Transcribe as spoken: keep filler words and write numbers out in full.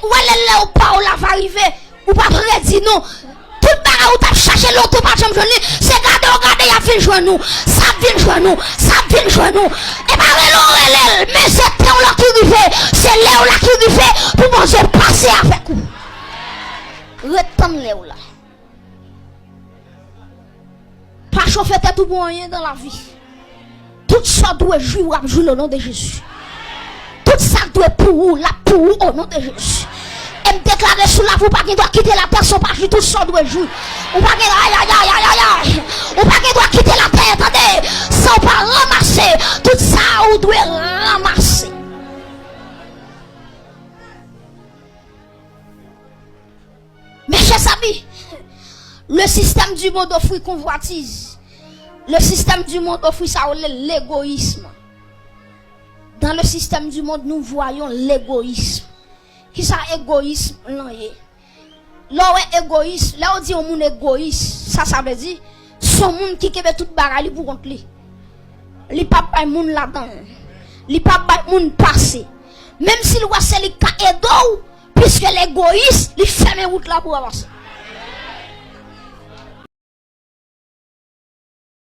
Ou wè lè lè ou pa w la va rive, ou p ap redi non. Tout bagay ou t ap chache lontan ou pa t janm jwenn li, se gade w gade y ap vin jwenn ou, sa ap vin jwenn ou, sa ap vin jwenn ou. E pa rele w rele l, men se tan w la ki rive, se lè w la ki rive pou Bondye pase avèk ou. Ret tann lè w la. Pa chofe tèt ou pou anyen nan lavi. Tout sa w dwe jwi, w ap jwi l o non de Jezi. Tout sa k dwe pou ou, l ap pou ou o non de Jezi. E m deklare sou lavi w, ou pa gen dwa kite latè san w pa jwi tout sa w dwe jwi. Ou pa gen, ayayayayayay. Ou pa gen dwa kite latè, tande, san w pa ranmase tout sa ou dwe ranmase. Mes chers amis, le système du monde offrit convoitise. Le système du monde offrit sa yo rele legoyism. Dans le système du monde, nous voyons l'égoïsme. Kisa egoyism lan ye? Lè w wè egoyis, lè yo di yon moun egoyis, sa sa vle di, se yon moun ki kenbe tout bagay li pou kont li. Li p ap bay moun ladan l. Li p ap bay moun pase. Menm si l wè se li k ka ede w, piske l egoyis, li fèmen wout la pou w avanse.